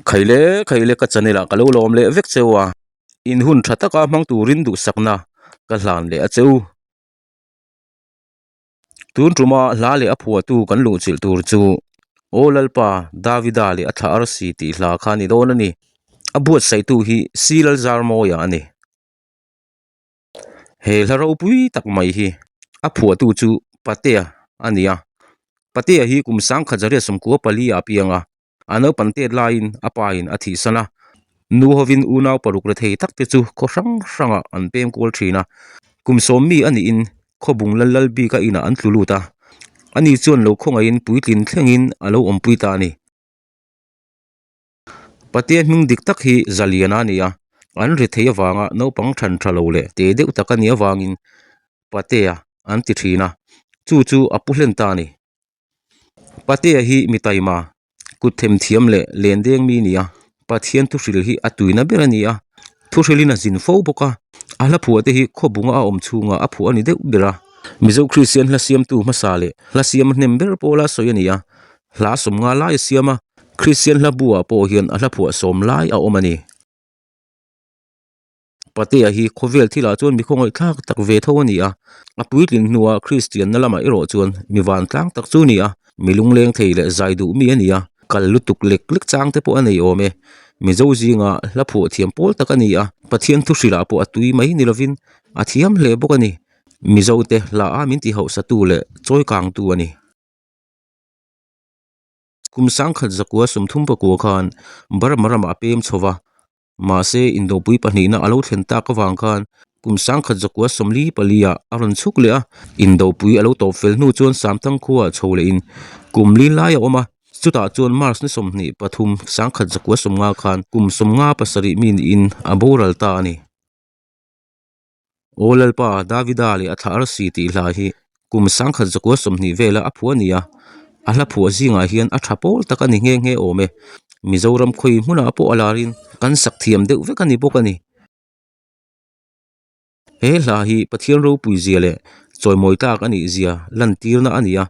Khaile khaile ka channel ah ka lo lawm leh vek cheu a, in hun tha taka hmang turin duhsakna ka hlan leh a cheu. Tun tuma hla leh a phuahtu kan luhchilh tur chu Aw Lalpa Davida leh a thlah arsi tih hla kha a ni dawn a ni. A buatsaihtu hi Si Lalzarmawia a ni. He hla ropui tak mai hi a phuahtu chu Patea a ni a, Patea hi kum sangkhat zariat sawmkua pali ah a piang a, a naupan tet laiin a pa in a thihsan a, nu hovin unau paruk rethei tak te chu khaw hrang hrangah an peng kual thin a, kum sawm mi a niin khawbung lal lal bik a inah an tlu lut a, ani chuan lo khawngaihin puitlin thlengin a lo awmpui ta a ni. Patea hming dik tak hi Zaliana a ni a, an ri thei avanga naupang than tha lo leh te deuh tak a nih avangin Patea an ti thin a, chu chu a pu hlen ta a ni. Patea hi mi taima, kut themthiam leh lendeng mi a ni a, Pathian thuhril hi a tuina ber a ni a, thuhrilin a zin fo bawk a, a hla phuah te hi khawbunga a awm chhungah a phuah a ni deuh ber a. Mizo Kristian hla siamtu hmasa leh hla siam hnem ber pawla sawi a ni a, Hla sawmnga lai a siam a, Kristian hla buah pawh hian a hla phuah sawm lai a awm a ni. Patea hi khawvel thilah chuan mi khawngaihthlak tak ve tho a ni a, a puitlin hnuah Kristianna lamah erawh chuan mi vantlang tak chu a ni a, mi lungleng thei leh zai duh mi a ni a, kal lutuk lek lek chang te pawh a nei awm e. Mizo zinga hla phuah thiam pawl tak a ni a, Pathian thuhrilah pawh a tui mai ni lovin a thiam hle bawk a ni. Mizote hla a min tihauhsatu leh chawikangtu a ni. Kum sangkhat zakua sawmthum pakua khan Burma ramah a pem chho va, mahse indopui pahnihna a lo thlen tak avang khan kum sangkhat zakua sawmli paliah a rawn chhuk leh a, indopui a lo tawp fel hnu chuan Samthang khuaah chho lehin kum li lai a awm a, chutah chuan March ni 23 sangkhat zakua sawmnga khan kum 57 mi niin a boral ta a ni. Aw Lalpa, Davida leh a thlah arsi tih hla hi kum sangkhat zakua 20 vela a phuah a ni a, a hla phuah zingah hian a tha pawl tak a ni nghe nghe awm e. Mizoram khawi hmunah pawh a larin kan sak thiam deuh vek a ni bawk a ni. He hla hi Pathian ropui zia leh chawimawi tlak a nih zia lantirna a ni a,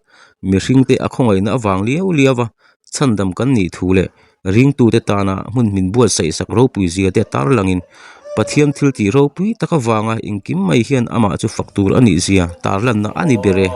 mihringte a khawngaihna avang liau liau a chhandam kan nih thu leh Ringtute tana hmun min buatsaih sak ropui zia te tarlangin Pathian thil tih ropui tak avanga engkim mai hian amah chu fak tur a nih zia tarlanna a ni ber e.